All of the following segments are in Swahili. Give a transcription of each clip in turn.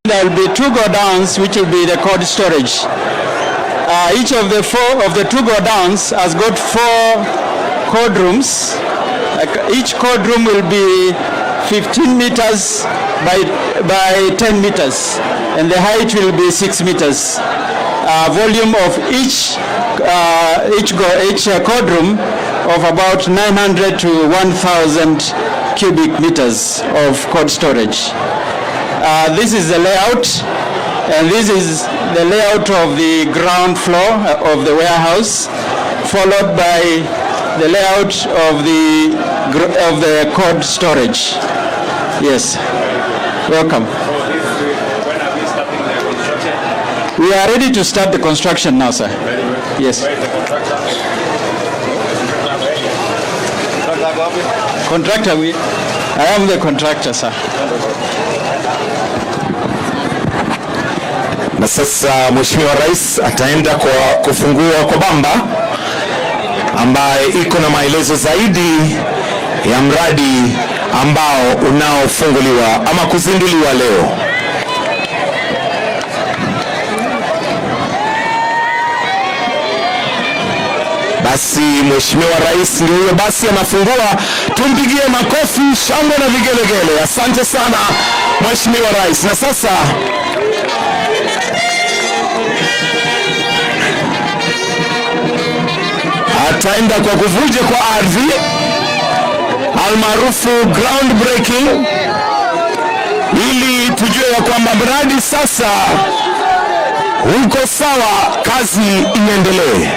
There will be two godowns, which will be the cold storage. Each of the four of the two godowns has got four cold rooms. Like each cold room will be 15 meters by 10 meters, and the height will be 6 meters. Volume of each cold room of about 900 to 1,000 cubic meters of cold storage. This is the layout, and this is the layout of the ground floor of the warehouse, followed by the layout of the cold storage. Yes, welcome. When are we starting the construction? We are ready to start the construction now, sir. Yes. Where is the contractor? Contractor wapi? Contractor, I am the contractor, sir. Na sasa Mheshimiwa Rais ataenda kwa kufungua kwa bamba ambaye iko na maelezo zaidi ya mradi ambao unaofunguliwa ama kuzinduliwa leo. Basi Mheshimiwa Rais ndio huyo basi anafungua, tumpigie makofi, shangwe na vigelegele. Asante sana Mheshimiwa Rais. Na sasa ataenda kwa kuvuja kwa ardhi almaarufu ground breaking, ili tujue ya kwamba mradi sasa uko sawa, kazi iendelee.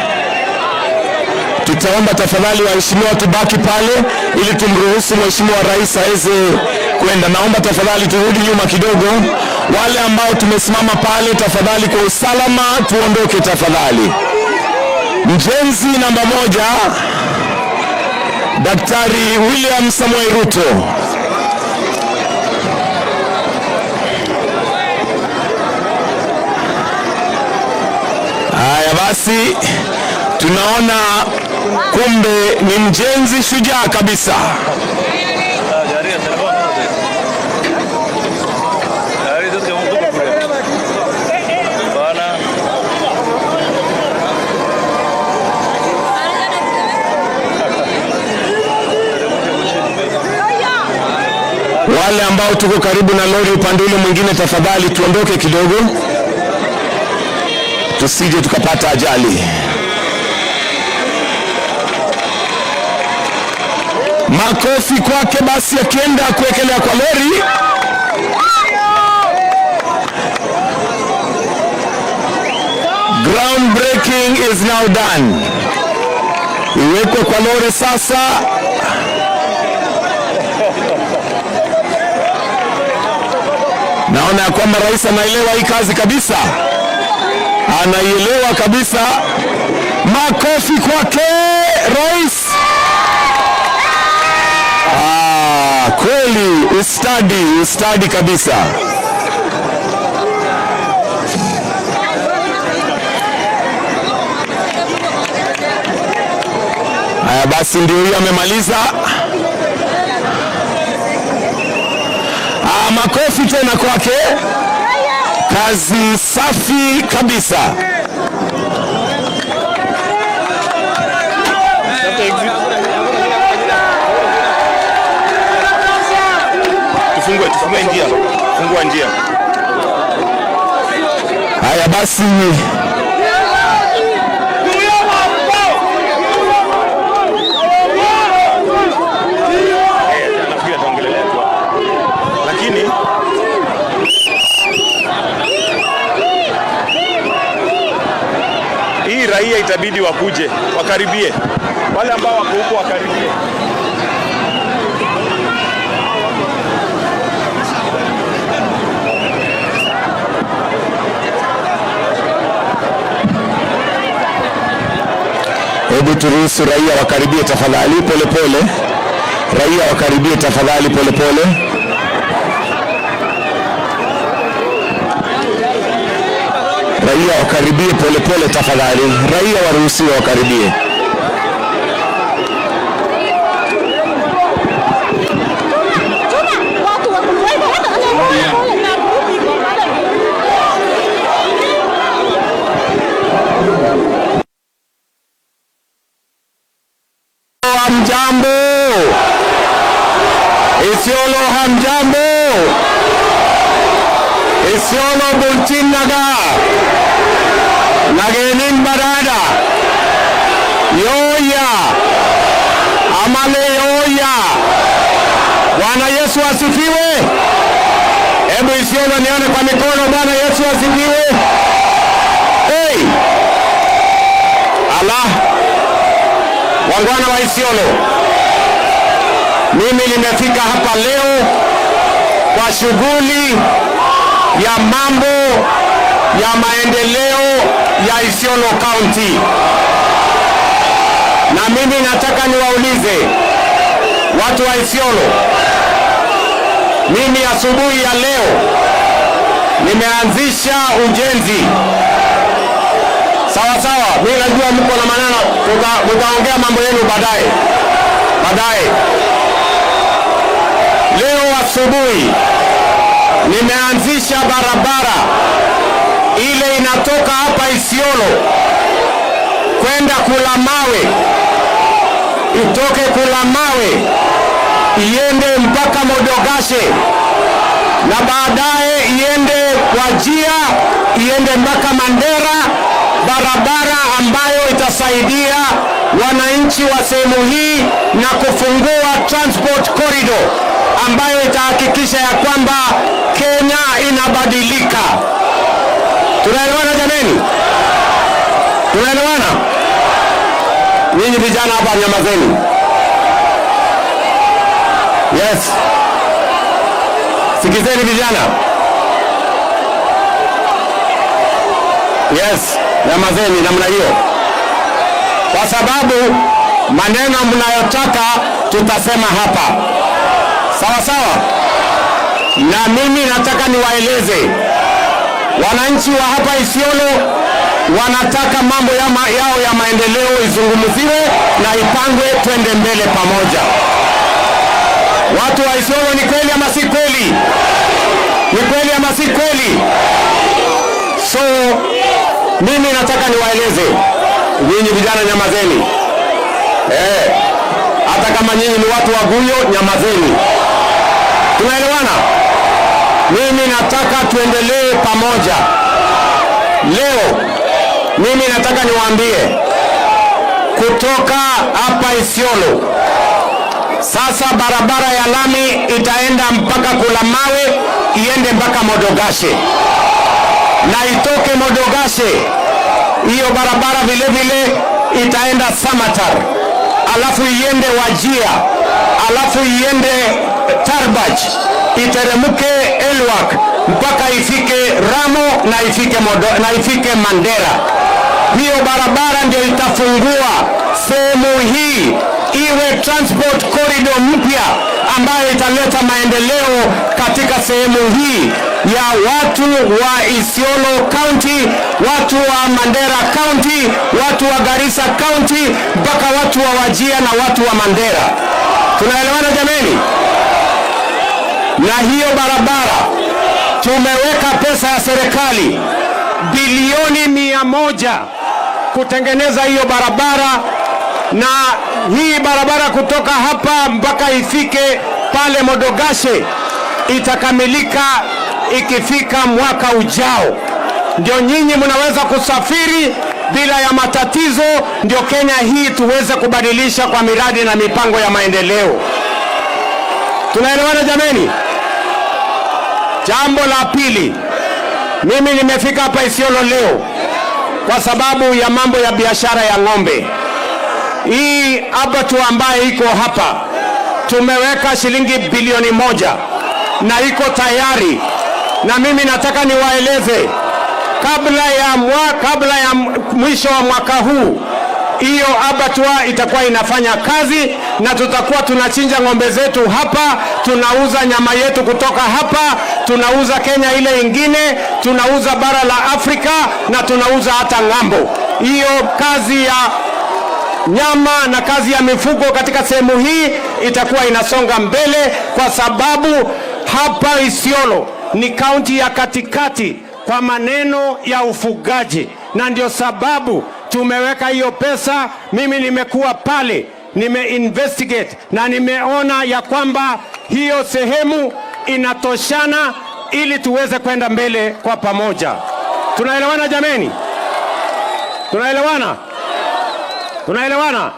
Tutaomba tafadhali waheshimiwa tubaki pale ili tumruhusu Mheshimiwa Rais aweze kwenda. Naomba tafadhali turudi nyuma kidogo. Wale ambao tumesimama pale, tafadhali kwa usalama tuondoke tafadhali. Mjenzi namba moja, Daktari William Samoei Ruto. Haya basi, tunaona kumbe ni mjenzi shujaa kabisa. Wale ambao tuko karibu na lori upande ule mwingine, tafadhali tuondoke kidogo, tusije tukapata ajali. Makofi kwake basi akienda kuwekelea kwa lori. Ground breaking is now done. Iwekwe kwa lori sasa. Naona ya kwamba rais anaelewa hii kazi kabisa, anaielewa kabisa. Makofi kwake rais. Kweli ustadi, ustadi kabisa. Haya basi, ndio huyo amemaliza. Makofi tena kwake, kazi safi kabisa. Tufungue njia. Fungua njia. Haya basi, Nafikiri ataongelelea tu hapo. Lakini hii raia itabidi wakuje, wakaribie. Wale ambao wako huko wakaribie. Hebu turuhusu raia wakaribie tafadhali, polepole. Raia wakaribie tafadhali, polepole. Raia wakaribie polepole tafadhali. Raia waruhusiwe wakaribie. Hamjambo? Isiolo hamjambo? Isiolo bultiin nagaa. Nageenyin badhaadha. Yooyya. Amale yooyya. Bwana Yesu asifiwe. Hebu Isiolo nione kwa mikono. Bwana Yesu asifiwe. Hey. Allah. Waungwana wa Isiolo, mimi nimefika hapa leo kwa shughuli ya mambo ya maendeleo ya Isiolo County, na mimi nataka niwaulize watu wa Isiolo, mimi asubuhi ya leo nimeanzisha ujenzi. Sawa sawa, mimi najua mko na maneno, tutaongea mambo yenu baadaye baadaye. Leo asubuhi nimeanzisha barabara ile inatoka hapa Isiolo kwenda Kulamawe, itoke Kulamawe iende mpaka Modogashe na baadaye iende Wajir, iende mpaka Mandera, barabara ambayo itasaidia wananchi wa sehemu hii na kufungua transport corridor ambayo itahakikisha ya kwamba Kenya inabadilika. Tunaelewana jameni? Tunaelewana? Nyinyi vijana hapa nyamazeni. Yes. Sikizeni vijana. Yes, nyamazeni namna hiyo, kwa sababu maneno mnayotaka tutasema hapa, sawa sawa. Na mimi nataka niwaeleze wananchi wa hapa Isiolo wanataka mambo yao ya maendeleo izungumziwe na ipangwe, twende mbele pamoja. Watu wa Isiolo, ni kweli ama si kweli? Ni kweli ama si kweli? So mimi nataka niwaeleze nyinyi vijana, nyamazeni. Hata kama nyinyi ni watu wa Guyo, nyamazeni. Tunaelewana? Mimi nataka tuendelee pamoja. Leo mimi nataka niwaambie kutoka hapa Isiolo, sasa barabara ya lami itaenda mpaka Kulamawe, iende mpaka Modogashe na itoke Modogashe, hiyo barabara vile vile itaenda Samatar, alafu iende Wajir, alafu iende Tarbaj, iteremke Elwak mpaka ifike Ramo na ifike Mandera. Hiyo barabara ndio itafungua sehemu hii iwe transport corridor mpya ambayo italeta maendeleo katika sehemu hii ya watu wa Isiolo County, watu wa Mandera County, watu wa Garissa County, mpaka watu wa Wajir na watu wa Mandera. Tunaelewana jameni? Na hiyo barabara tumeweka pesa ya serikali bilioni 100 kutengeneza hiyo barabara, na hii barabara kutoka hapa mpaka ifike pale Modogashe itakamilika ikifika mwaka ujao. Ndio nyinyi mnaweza kusafiri bila ya matatizo, ndio Kenya hii tuweze kubadilisha kwa miradi na mipango ya maendeleo. Tunaelewana jameni? Jambo la pili, mimi nimefika hapa Isiolo leo kwa sababu ya mambo ya biashara ya ng'ombe. Hii abattoir ambaye iko hapa tumeweka shilingi bilioni 1 na iko tayari, na mimi nataka niwaeleze kabla ya mwisho wa mwaka huu hiyo abattoir itakuwa inafanya kazi na tutakuwa tunachinja ng'ombe zetu hapa, tunauza nyama yetu kutoka hapa, tunauza Kenya ile ingine, tunauza bara la Afrika na tunauza hata ng'ambo. Hiyo kazi ya nyama na kazi ya mifugo katika sehemu hii itakuwa inasonga mbele, kwa sababu hapa Isiolo ni kaunti ya katikati kwa maneno ya ufugaji, na ndio sababu tumeweka hiyo pesa. Mimi nimekuwa pale Nime investigate na nimeona ya kwamba hiyo sehemu inatoshana ili tuweze kwenda mbele kwa pamoja. Tunaelewana jameni? Tunaelewana? Tunaelewana?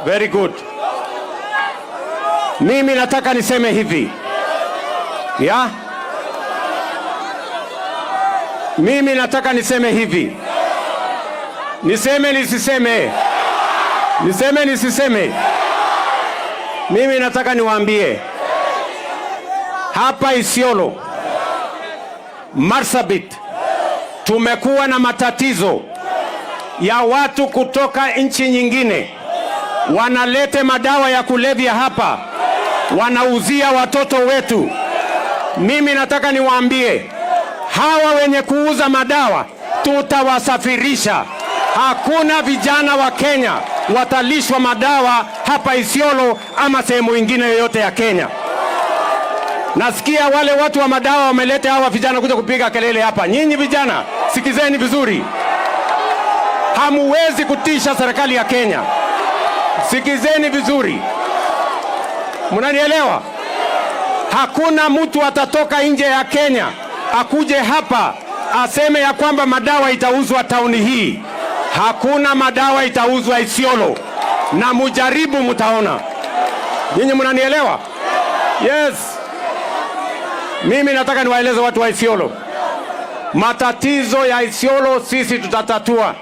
Very good. Mimi nataka niseme hivi ya mimi nataka niseme hivi, niseme nisiseme? Niseme nisiseme? Mimi nataka niwaambie hapa Isiolo, Marsabit, tumekuwa na matatizo ya watu kutoka nchi nyingine wanalete madawa ya kulevya hapa, wanauzia watoto wetu. Mimi nataka niwaambie hawa wenye kuuza madawa tutawasafirisha. Hakuna vijana wa Kenya watalishwa madawa hapa Isiolo ama sehemu ingine yoyote ya Kenya. Nasikia wale watu wa madawa wameleta hawa vijana kuja kupiga kelele hapa. Nyinyi vijana, sikizeni vizuri, hamuwezi kutisha serikali ya Kenya. Sikizeni vizuri, mnanielewa? Hakuna mtu atatoka nje ya Kenya akuje hapa aseme ya kwamba madawa itauzwa tauni hii. Hakuna madawa itauzwa Isiolo, na mujaribu, mtaona. Nyinyi mnanielewa? Yes. Mimi nataka niwaeleze watu wa Isiolo, matatizo ya Isiolo sisi tutatatua.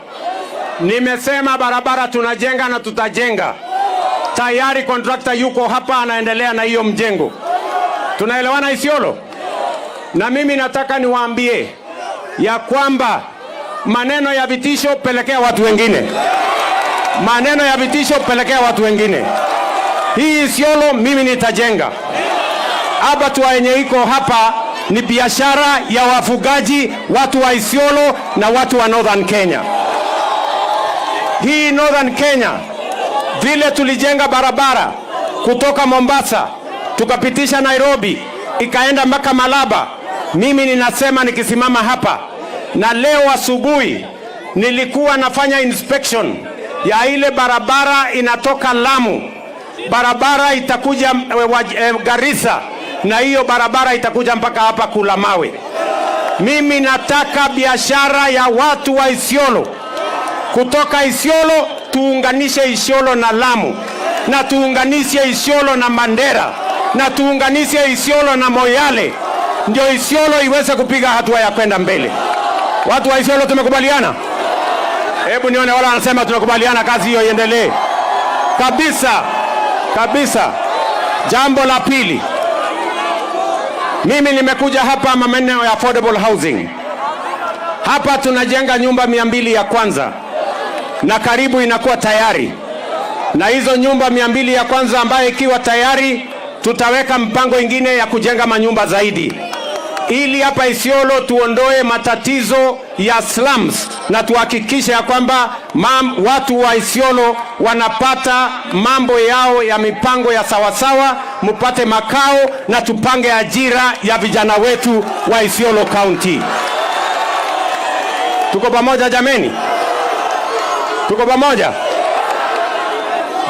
Nimesema barabara tunajenga na tutajenga. Tayari contractor yuko hapa anaendelea na hiyo mjengo. Tunaelewana Isiolo? Na mimi nataka niwaambie ya kwamba maneno ya vitisho pelekea watu wengine, maneno ya vitisho pelekea watu wengine. Hii Isiolo mimi nitajenga. Abattoir yenye iko hapa ni biashara ya wafugaji, watu wa Isiolo na watu wa Northern Kenya. Hii Northern Kenya, vile tulijenga barabara kutoka Mombasa tukapitisha Nairobi ikaenda mpaka Malaba. Mimi ninasema nikisimama hapa, na leo asubuhi nilikuwa nafanya inspection ya ile barabara inatoka Lamu, barabara itakuja Garissa, na hiyo barabara itakuja mpaka hapa Kulamawe. Mimi nataka biashara ya watu wa Isiolo kutoka Isiolo tuunganishe Isiolo na Lamu na tuunganishe Isiolo na Mandera na tuunganishe Isiolo na Moyale, ndio Isiolo iweze kupiga hatua ya kwenda mbele. Watu wa Isiolo tumekubaliana? Hebu nione wala wanasema tunakubaliana, kazi hiyo iendelee kabisa kabisa. Jambo la pili, mimi nimekuja hapa maeneo ya affordable housing. Hapa tunajenga nyumba 200 ya kwanza na karibu inakuwa tayari, na hizo nyumba 200 ya kwanza ambayo ikiwa tayari, tutaweka mpango ingine ya kujenga manyumba zaidi, ili hapa Isiolo tuondoe matatizo ya slums na tuhakikishe ya kwamba watu wa Isiolo wanapata mambo yao ya mipango ya sawasawa, mupate makao na tupange ajira ya vijana wetu wa Isiolo County. Tuko pamoja jameni? Tuko pamoja?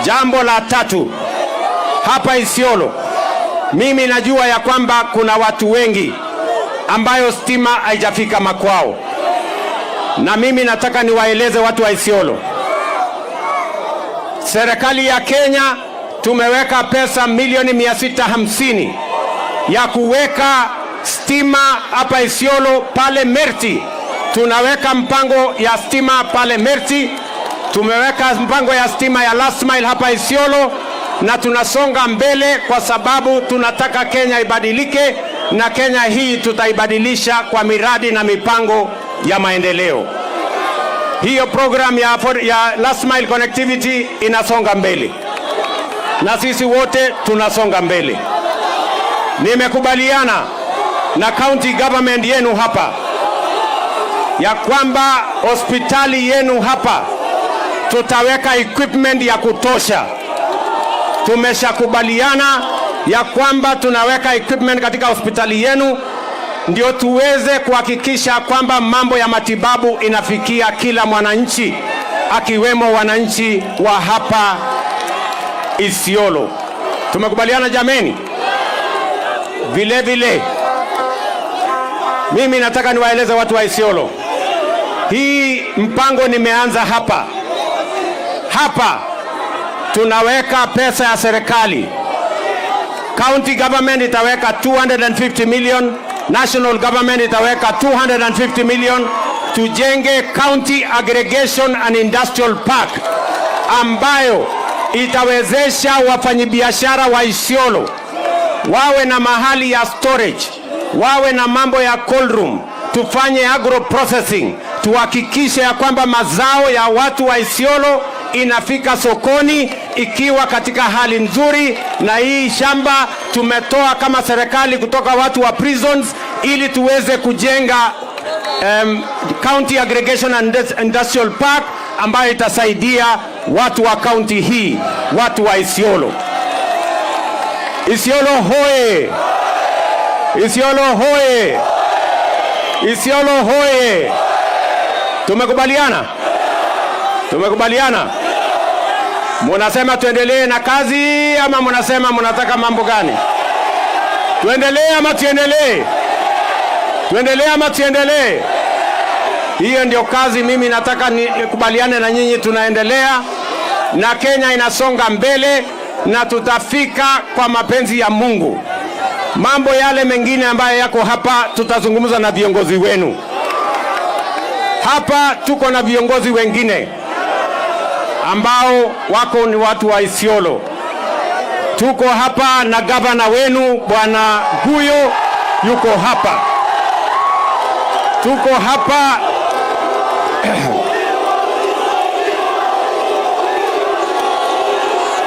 Jambo la tatu hapa Isiolo, mimi najua ya kwamba kuna watu wengi ambayo stima haijafika makwao, na mimi nataka niwaeleze watu wa Isiolo, serikali ya Kenya tumeweka pesa milioni 650 ya kuweka stima hapa Isiolo pale Merti. Tunaweka mpango ya stima pale Merti, tumeweka mpango ya stima ya last mile hapa Isiolo, na tunasonga mbele kwa sababu tunataka Kenya ibadilike, na Kenya hii tutaibadilisha kwa miradi na mipango ya maendeleo. Hiyo program ya last mile connectivity inasonga mbele, na sisi wote tunasonga mbele. Nimekubaliana na county government yenu hapa ya kwamba hospitali yenu hapa tutaweka equipment ya kutosha. Tumeshakubaliana ya kwamba tunaweka equipment katika hospitali yenu ndio tuweze kuhakikisha kwamba mambo ya matibabu inafikia kila mwananchi, akiwemo wananchi wa hapa Isiolo. Tumekubaliana jameni? Vile vile mimi nataka niwaeleze watu wa Isiolo, hii mpango nimeanza hapa hapa, tunaweka pesa ya serikali. County government itaweka 250 million, national government itaweka 250 million, tujenge County Aggregation and Industrial Park ambayo itawezesha wafanyabiashara wa Isiolo wawe na mahali ya storage, wawe na mambo ya cold room, tufanye agro processing, tuhakikishe ya kwamba mazao ya watu wa Isiolo inafika sokoni ikiwa katika hali nzuri. Na hii shamba tumetoa kama serikali kutoka watu wa prisons ili tuweze kujenga County Aggregation and Industrial Park ambayo itasaidia watu wa kaunti hii, watu wa Isiolo. Isiolo hoye! Isiolo hoye! Isiolo hoye! Tumekubaliana? Tumekubaliana? Munasema tuendelee na kazi ama munasema munataka mambo gani? Tuendelee ama tuendelee? Tuendelee ama tuendelee? Hiyo ndio kazi mimi nataka nikubaliane na nyinyi, tunaendelea na Kenya inasonga mbele na tutafika kwa mapenzi ya Mungu. Mambo yale mengine ambayo yako hapa tutazungumza na viongozi wenu. Hapa tuko na viongozi wengine ambao wako ni watu wa Isiolo. Tuko hapa na gavana wenu Bwana Guyo yuko hapa. Tuko hapa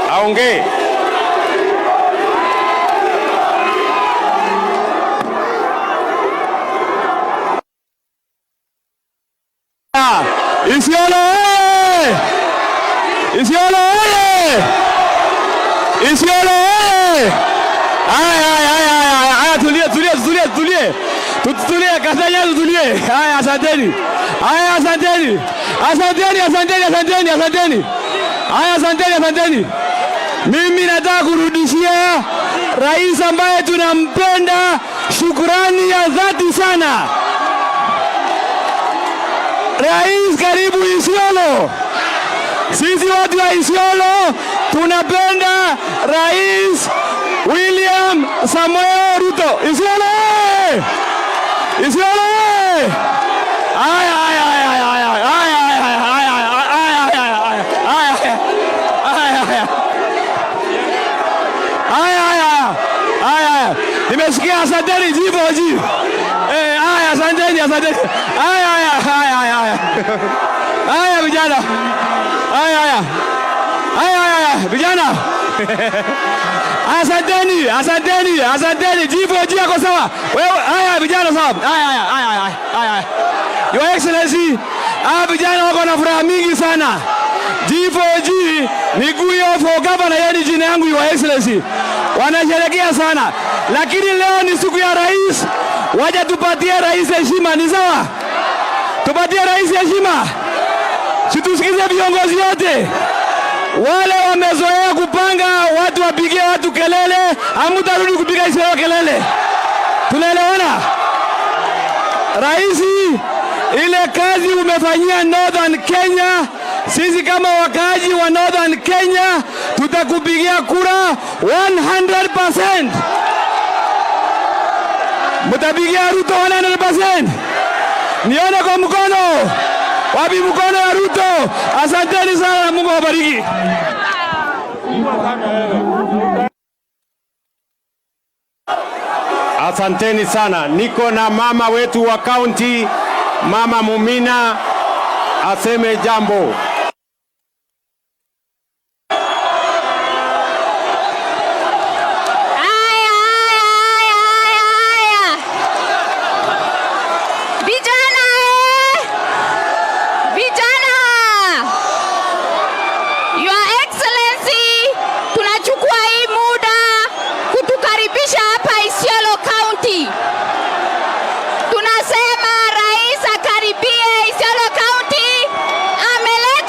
aongee. Isiolo oye! Isiolo oye! Isiolo oye! Haya, haya, haya, haya, haya, tulie, tulie, tulie, tulie. Tutulie, Kasanya tutulie. Haya, asanteni. Haya, asanteni. Asanteni, asanteni, asanteni, asanteni. Haya, asanteni, asanteni. Mimi nataka kurudishia rais ambaye tunampenda shukurani ya dhati sana. Rais, karibu Isiolo. Sisi watu wa Isiolo tunapenda Rais William Samoei Ruto. Isiolo! Isiolo! Haya, haya, haya, haya, haya, haya, haya, haya, haya, haya, haya, haya. Haya, haya, haya, haya. Nimesikia, asanteni G4G. Eh, haya, asanteni, asanteni. Haya, haya, haya, haya, haya. Haya vijana. Haya, haya. Haya, haya, haya, vijana. Asanteni, asanteni, asanteni. G4G yako sawa. Wewe, haya vijana sawa. Haya, haya, haya, haya, haya. Your Excellency, hawa vijana wako na furaha mingi sana. G4G ni Guyo for Governor, yeye ni jina yangu, Your Excellency. Wanasherehekea sana. Lakini leo ni siku ya rais. Wacha tupatie rais heshima, ni sawa? Tupatie rais heshima. Si tusikize viongozi wote. Wale wamezoea kupanga watu wapigie watu kelele, hamutarudi kupiga Isiolo kelele. Tunaelewana? Raisi, ile kazi umefanyia Northern Kenya, sisi kama wakaaji wa Northern Kenya tutakupigia kura 100%. Mtapigia Ruto 100%. Nione kwa mkono. Wapi mkono ya Ruto? Asanteni sana na Mungu awabariki. Asanteni sana. Niko na mama wetu wa kaunti, Mama Mumina, aseme jambo. Haya, haya, haya, haya. Vijana eh! Vijana! Your Excellency, tunachukua hii muda kutukaribisha hapa Isiolo County. Tunasema rais akaribie Isiolo County. Ameleta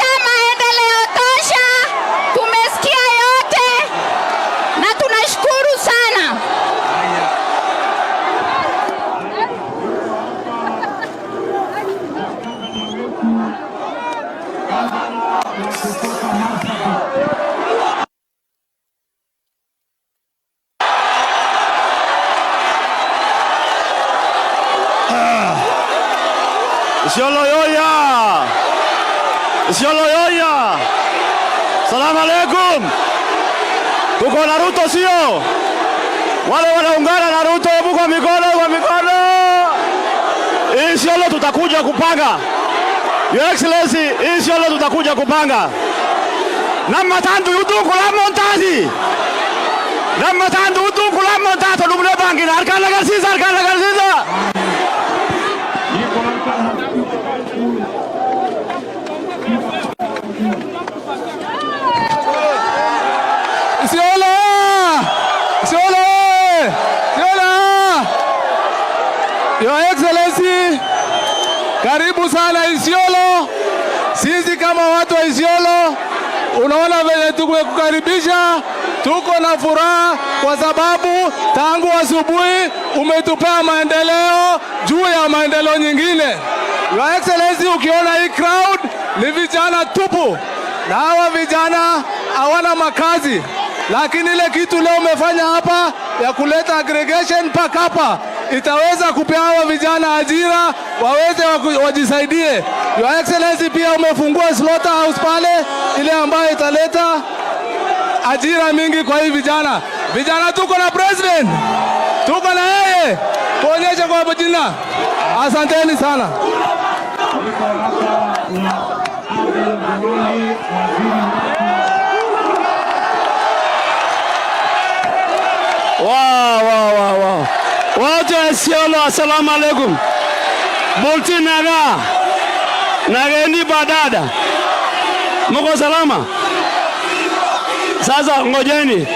Isiolo yoya! Isiolo yoya! Salamu alaikum. Tuko na Ruto, sio? Wale wanaungana na Ruto, hebu kwa mikono, kwa mikono. Isiolo tutakuja kupanga. Your Excellency, Isiolo tutakuja kupanga. Namma tandu udu kula montazi. Namma tandu udu kula montazo dumne bangina harkaan agarsiisa, harkaan agarsiisa. Isiolo! Isiolo! Isiolo! Your Excellency, karibu sana Isiolo. Sisi kama watu wa Isiolo, unaona venye tumekukaribisha, tuko na furaha kwa sababu tangu asubuhi umetupea maendeleo juu ya maendeleo nyingine. Your Excellency, ukiona hii crowd ni vijana tupu, na hawa vijana hawana makazi, lakini ile kitu leo umefanya hapa ya kuleta aggregation mpaka hapa itaweza kupea hawa vijana ajira waweze wajisaidie. Your Excellency, pia umefungua slaughterhouse pale ile ambayo italeta ajira mingi kwa hii vijana. Vijana, tuko na president, tuko na yeye, tuonyeshe kwa jina. Asanteni sana. Wow. Watu wa Isiolo, assalamu alaikum. Bulti naga. Nageni badada. Muko salama? Sasa ngojeni.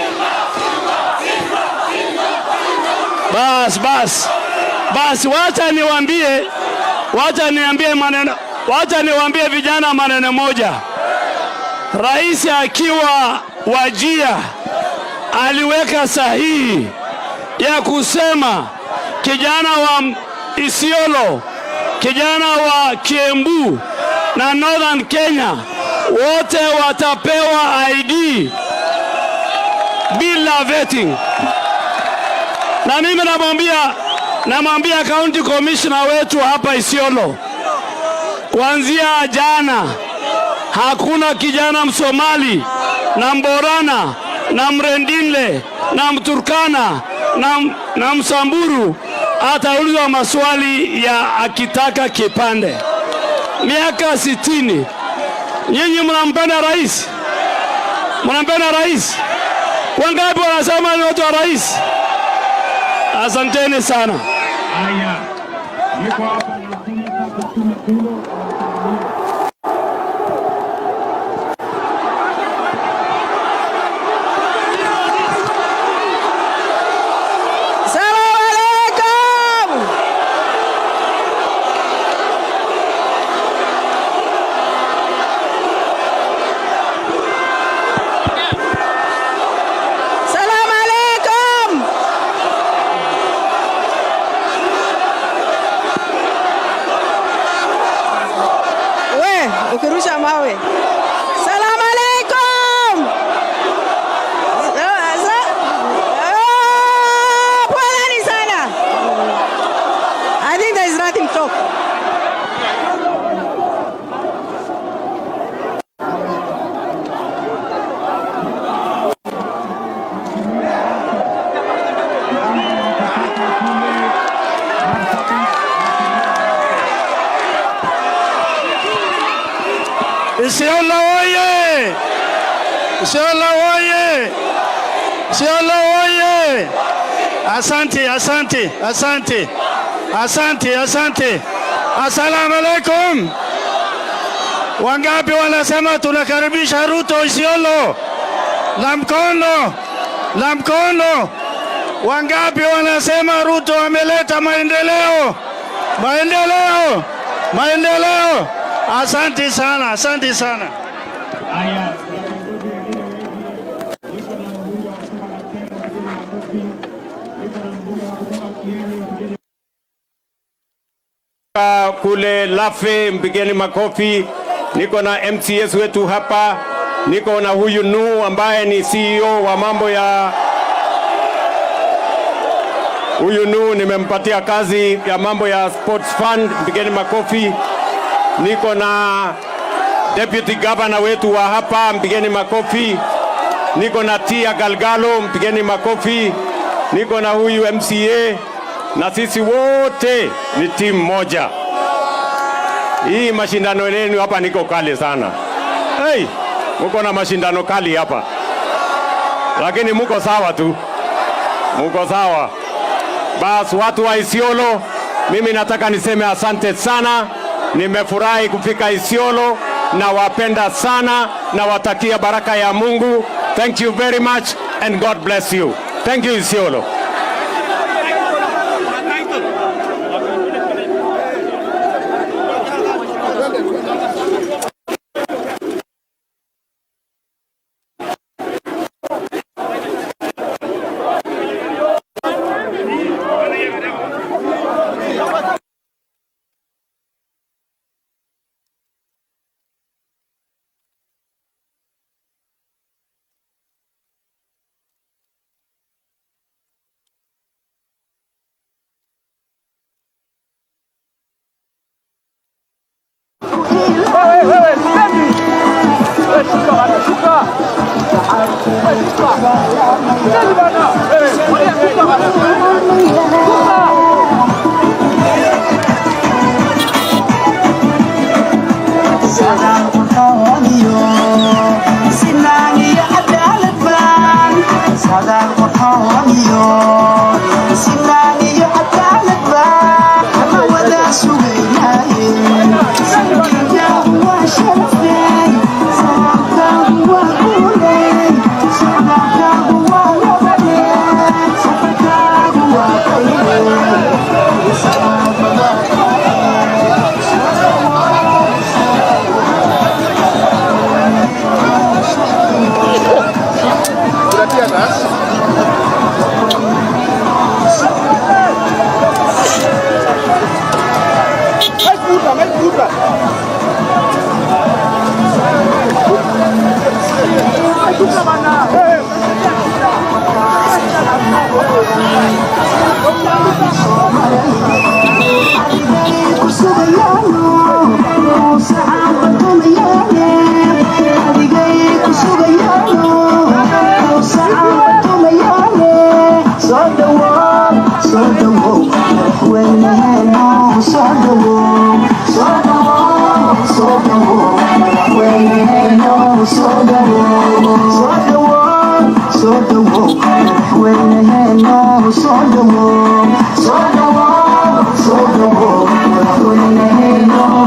Bas, bas. Bas, wacha niambie maneno, wacha niwaambie vijana maneno moja. Rais akiwa Wajir aliweka sahihi ya kusema kijana wa Isiolo, kijana wa Kiambu na Northern Kenya wote watapewa ID bila vetting. Na mimi namwambia county commissioner wetu hapa Isiolo, kuanzia jana hakuna kijana Msomali na Mborana na Mrendinle na Mturkana na Msamburu ataulizwa maswali ya akitaka kipande. Miaka 60. Nyinyi mnampenda rais? Mnampenda rais? Wangapi wanasema ni watu wa rais? Asanteni sana. Haya, niko hapa na Senator Fatuma Kulo. Salamu alaikum. Salamu alaikum. We, ukirusha mawe. Salamu alaikum. Oh, poleni sana. I think there is nothing to talk. Isiolo oye! Isiolo oye! Isiolo oye! Asante, asante, asante, asante, asante. Assalamu alaikum. Wangapi wanasema tunakaribisha Ruto Isiolo? La mkono, la mkono. Wangapi wanasema Ruto ameleta maendeleo? Maendeleo, maendeleo. Asante sana, asante sana. Haya, viongozi wengine wengi, niko na mbunge wa kutoka Kaptene, mpigeni makofi. Niko na mbunge wa kutoka Kieni, mpigeni Kule Lafe, mpigeni makofi. Niko na MCS wetu hapa, niko na huyu Nu ambaye ni CEO wa mambo ya, huyu Nu nimempatia kazi ya mambo ya sports fund, mpigeni makofi. Niko na deputy governor wetu wa hapa, mpigeni makofi. Niko na Tia Galgalo, mpigeni makofi. Niko na huyu MCA, na sisi wote ni timu moja. Hii mashindano yenu hapa niko kali sana. Hey, muko na mashindano kali hapa, lakini muko sawa tu, muko sawa. Bas, watu wa Isiolo, mimi nataka niseme asante sana. Nimefurahi kufika Isiolo, nawapenda sana, nawatakia baraka ya Mungu. Thank you very much and God bless you. Thank you, Isiolo.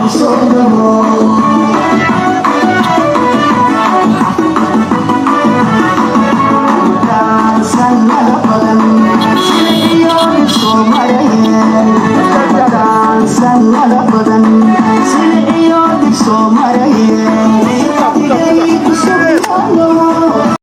So